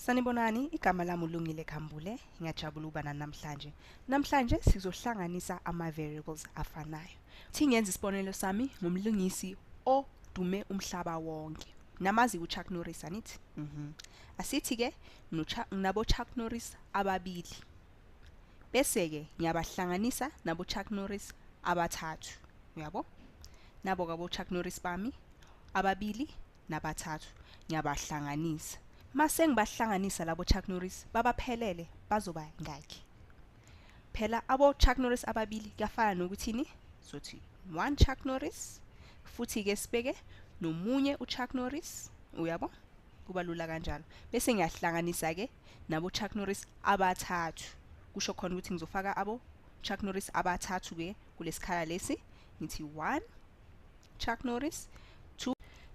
Sanibonani, igama lami uLungile Khambule. Ngiyajabula ukuba nani namhlanje. Namhlanje sizohlanganisa ama-variables afanayo. Thi ngenza isibonelo sami ngomlingisi odume umhlaba wonke. Namazi uChuck Norris, anithi? Asithi-ke nabo Chuck Norris ababili. Bese-ke ngiyabahlanganisa nabo Chuck Norris abathathu. Uyabo? Nabo ke Chuck Norris bami ababili nabathathu ngiyabahlanganisa. Mase ngibahlanganisa labo Chuck Norris babaphelele bazoba ngakhi? Phela abo Chuck Norris ababili kuyafana nokuthini? Sothi 1 Chuck Norris futhi ke sibeke nomunye uChuck Norris, uyabo? Kuba lula kanjalo. Bese ngiyahlanganisa ke nabo Chuck Norris abathathu. Kusho khona ukuthi ngizofaka abo Chuck Norris abathathu ke kulesikhala lesi. Ngithi 1 Chuck Norris, 2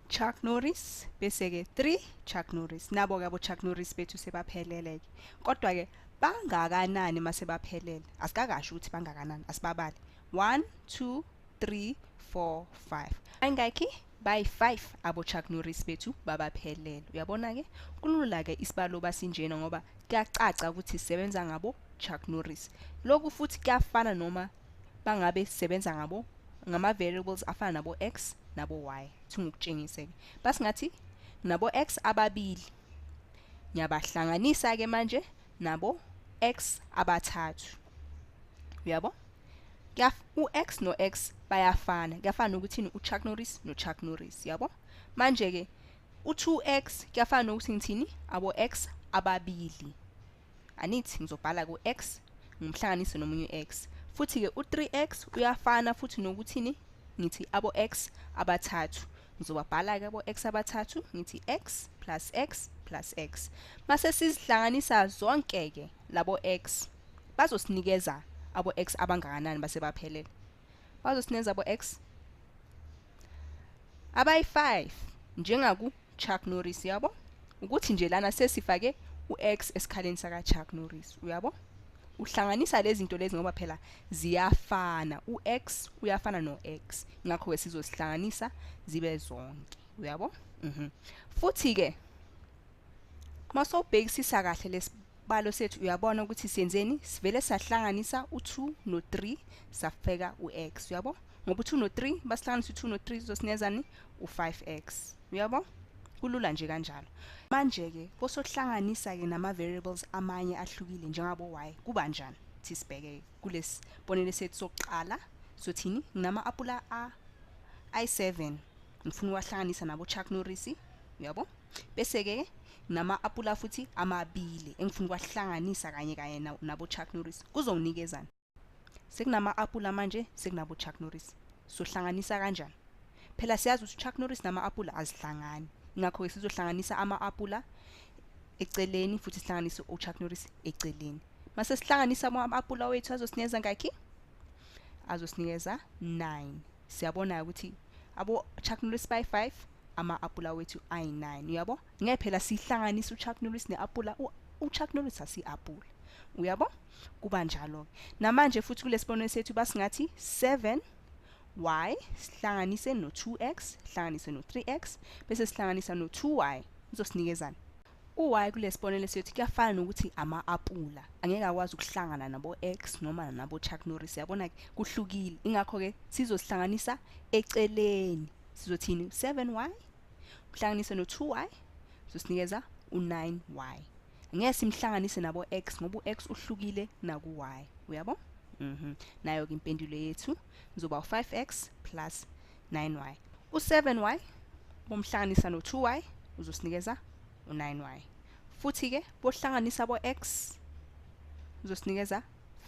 Chuck Norris, bese ke 3 Chuck Norris. Nabo ke abo Chuck Norris bethu sebaphelele ke. Kodwa ke bangakanani mase baphelele? Asikakasho ukuthi bangakanani, asibabali. 1 2 3 4 5. Bangaki? By 5 abo Chuck Norris bethu babaphelele. Uyabona ke? Kulula ke isibalo basinjena ngoba kuyacaca ukuthi sisebenza ngabo Chuck Norris. Lokhu futhi kuyafana noma bangabe sisebenza ngabo ngama variables afana nabo x nabo y. Thingukutshengise ke. Basingathi nabo x ababili. Ngiyabahlanganisa ke manje nabo x abathathu. Uyabo? U-x no-x bayafana. Kuyafana nokuthi uChuck Norris noChuck Norris, yabo? Manje ke u2x kuyafana nokuthi ngithini? Abo x ababili. Anithi ngizobhala ku-x ngimhlanganise nomunye u-x. Futhi ke u3x uyafana futhi nokuthini? Ngithi abo x abathathu. Ngizobabhala ke abo x abathathu, ngithi x plus x plus x. Mase sizihlanganisa zonke ke labo x bazosinikeza abo x abangakanani base baphelele? Bazosinikeza abo x abayi-5 njengaku Chuck Norris, yabo? Ukuthi nje lana sesifake u-x esikhaleni saka Chuck Norris, uyabo? Uhlanganisa lezi zinto lezi ngoba phela ziyafana, u-x uyafana no-x, ngakho ke sizosihlanganisa zibe zonke, uyabo? Futhi ke masowubhekisisa kahle lesibalo sethu uyabona ukuthi siyenzeni? Sivele sahlanganisa u2 no3 safeka u-x, uyabo? Ngoba u2 no3 basihlanganisa u2 no3 uzosinikeza u5x, uyabo? Kulula nje kanjalo. Manje ke bosohlanganisa ke nama variables amanye ahlukile njengabo y kuba njani? Thi sibheke kulesibonelo sethu sokuqala. Sothini? Nginama apula a i7 ngifuna uwahlanganisa nabo Chuck Norris, uyabo? Bese ke nama apula futhi amabili engifuna ukwahlanganisa kanye kanye nabo Chuck Norris. Kuzonginikezana? Sekunama apula manje, sekunabo Chuck Norris. Sohlanganisa kanjani? Phela siyazi ukuthi Chuck Norris nama apula azihlangani. Ngakho ke sizohlanganisa ama apula eceleni futhi sihlanganise uChuck Norris eceleni. Mase sihlanganisa ama apula wethu azosinikeza ngakhi? Azosinikeza 9. Siyabona ukuthi abo Chuck Norris by 5, ama apula wethu ayi9, uyabo? Ngeke phela sihlanganise uChuck Norris neapula, uChuck Norris asi apula. Uyabo? Kuba njalo ke. Namanje futhi kulesibonelo sethu basingathi 7 y sihlanganise no 2x sihlanganise no 3x bese sihlanganisa no 2y uzosinikezana u-y. Kulesibonelo sethu kuyafana nokuthi ama-apula angeke akwazi ukuhlangana nabo x noma nabo Chuck Norris, yabona ke kuhlukile. Ingakho ke sizosihlanganisa eceleni. Sizothini? 7y uhlanganise no 2y uzosinikeza u9y. Ngeke simhlanganise nabo x ngoba u-x uhlukile naku-y, uyabo? Nayo ke impendulo yethu izoba u5x plus 9y. U7y bomhlanganisa no 2y uzosinikeza u9y. Futhi ke bohlanganisa bo x uzosinikeza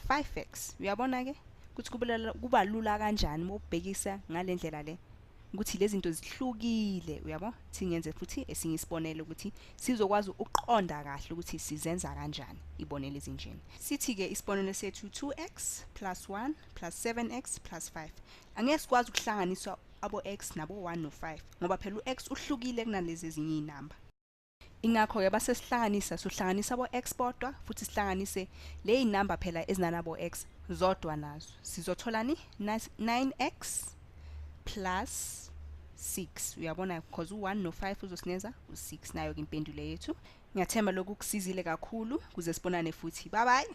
5x. Uyabona ke ukuthi kuba lula kanjani mawubhekisa ngalendlela le ukuthi lezi zinto zihlukile, uyabo? Singenze futhi esinye isibonelo ukuthi sizokwazi ukuqonda kahle ukuthi sizenza kanjani ibonelo ezinjeni. Sithi ke isibonelo sethu 2x plus 1 plus 7x plus 5. Angeke sikwazi ukuhlanganisa abo x nabo 1 no 5 ngoba phela u-x uhlukile kunalezi ezinye inamba. Ingakho ke base sihlanganisa, sohlanganisa abo x bodwa futhi sihlanganise le inamba phela ezinanabo x zodwa nazo. Sizotholani? 9x plus 6, uyabona? Because u1 no5 uzosinikeza u6. Nayo ke impendulo yethu. Ngiyathemba lokhu kusizile kakhulu. Kuze sibonane futhi, bye bye.